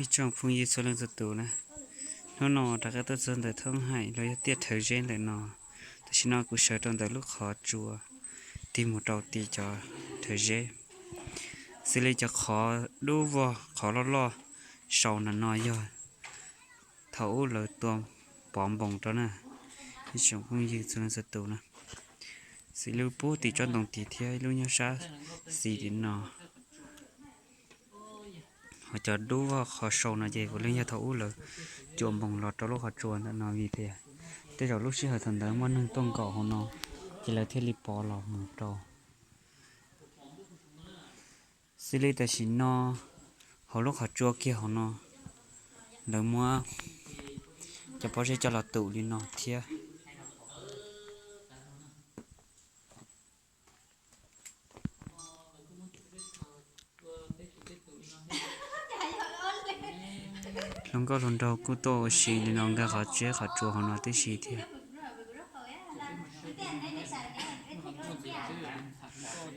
Ib tsoom phooj ywg txhua leej txhua tus na, hnub no rov qab tuaj txog ntawm thoob haim los yog tiaj rhawv zeb ntawm no. Tam sim no kuv sawv rau ntawm lub qhov tsua tig mus rau tim cov rhawv zeb. Xws li cov qhov dub vog qhov loj loj sau ntawm no yog thaum ub lawv tua pov npoos rau na. Ib tsoom phooj ywg txhua leej txhua tus na, xws li pub tim tsob ntoo tid thiab ib lub nyob sab xis tim no. Ho cov dub vog qhov sau no ces puav leej yog thaum ub lawv cua npoos los rau lub qhov tsua ntawm no vim tias tej zaum lub sij hawm thaum ntawd muaj neeg tuaj nkaum hauv no ces lawv thiaj li pov los mus rau. Xws li tam sim no hauv lub qhov tsua kiag hauv no lawv muab cov pob zeb coj los tus li no thiab. Hluas nkauj hluas nraug kuj tuaj ua si li no nkag qhov zeb qhov tsua hauv no tib si thiab.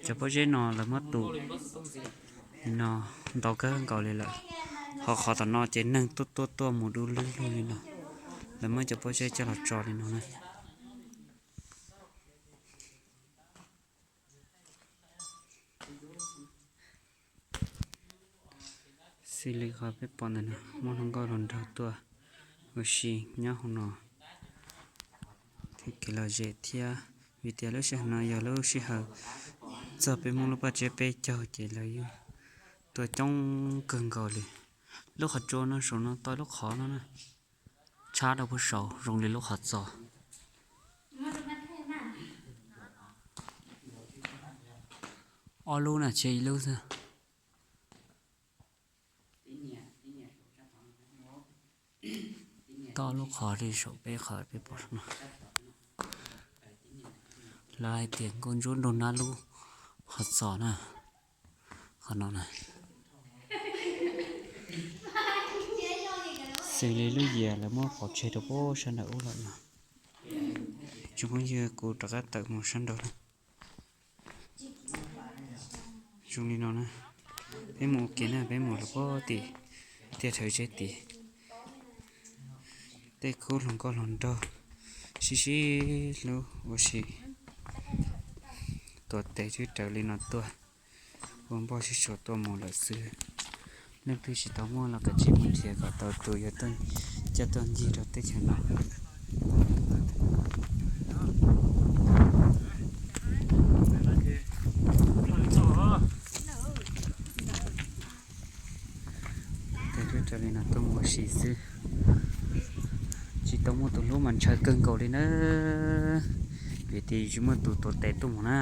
Cov pob zeb no lawv muab tus li no ntau kawg nkaus li lawm. Ho qhov tom no ces neeg tuaj tuaj tuaj mus du lug lug li no. Lawv muab cov pob zeb coj los tso li no na. Xws li qhov peb pom ntawm no muaj hluas nkauj hluas nraug tuaj ua si nyob hauv no thiab kev lom zem thiab vim tias lub sij hawm no yog lub sij hawm txog peb Hmoob lub paj tsiab peb caug ces lawv yeej tuaj coob kawg nkaus li. Lub qhov tsua no saum no tau lub qhov no na, tshab rau puag saud zoo li lub qhov txos. Ob lub na, tshe ib lub xwb. Tau lub qhov li saum peb qhov peb pom no. Lawv hais tias nkauj ntsuab nrug nab lub qhov txos na. Qhov no na, xws li lub yias lawv muab pov tseg rau puag sab nram ub lawm no. Tsoom phooj ywg, kuv rov qab tawm mus sab nraud lawm. Zoo li no na, peb mus ua ke na, peb mus los puag tim tiaj rhawv zeb tid. Tej khub hluas nkauj hluas nraug sib sib hlub ua si tuav tes twb raws li no tuaj, ua npoj sib sau tuaj mus lawm xwb. Leej twg tsis tau muaj los kav tsij mus nrhiav kom tau tus yuav tuaj coj tuaj ncig rau teb chaws no. Tes twb raws li no tuaj mus ua si xwb, tsis tau muaj tus hlub mas ntshaw kawg nkaus li na, vim tias tsis muaj tus tuav tes tuaj mus na.